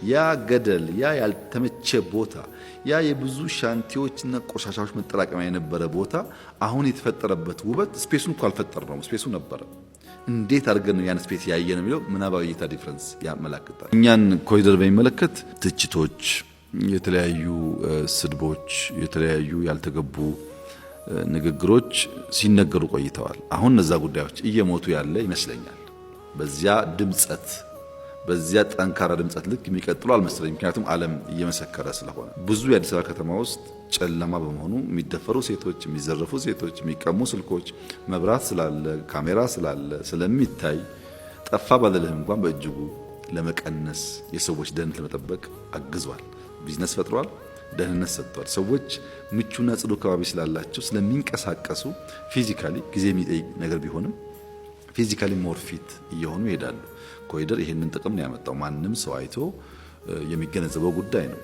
ያ ገደል፣ ያ ያልተመቸ ቦታ፣ ያ የብዙ ሻንቲዎችና ቆሻሻዎች መጠራቀሚያ የነበረ ቦታ አሁን የተፈጠረበት ውበት space ኡን እኮ አልፈጠርነውም፣ space ኡ ነበረ። እንዴት አድርገን ነው ያን space ያየነው የሚለው ምናባዊ እይታ difference ያመላክታል። እኛን ኮሪደር በሚመለከት ትችቶች፣ የተለያዩ ስድቦች፣ የተለያዩ ያልተገቡ ንግግሮች ሲነገሩ ቆይተዋል። አሁን እነዛ ጉዳዮች እየሞቱ ያለ ይመስለኛል። በዚያ ድምጸት፣ በዚያ ጠንካራ ድምጸት ልክ የሚቀጥሉ አልመሰለኝ። ምክንያቱም ዓለም እየመሰከረ ስለሆነ ብዙ የአዲስ አበባ ከተማ ውስጥ ጨለማ በመሆኑ የሚደፈሩ ሴቶች፣ የሚዘረፉ ሴቶች፣ የሚቀሙ ስልኮች መብራት ስላለ፣ ካሜራ ስላለ ስለሚታይ ጠፋ ባልልህም እንኳን በእጅጉ ለመቀነስ፣ የሰዎች ደህንነት ለመጠበቅ አግዟል። ቢዝነስ ፈጥሯል። ደህንነት ሰጥቷል። ሰዎች ምቹና ጽዱ አካባቢ ስላላቸው ስለሚንቀሳቀሱ physically ጊዜ የሚጠይቅ ነገር ቢሆንም physically more fit እየሆኑ ይሄዳሉ። ኮሪደር ይህንን ጥቅም ነው ያመጣው። ማንም ሰው አይቶ የሚገነዘበው ጉዳይ ነው።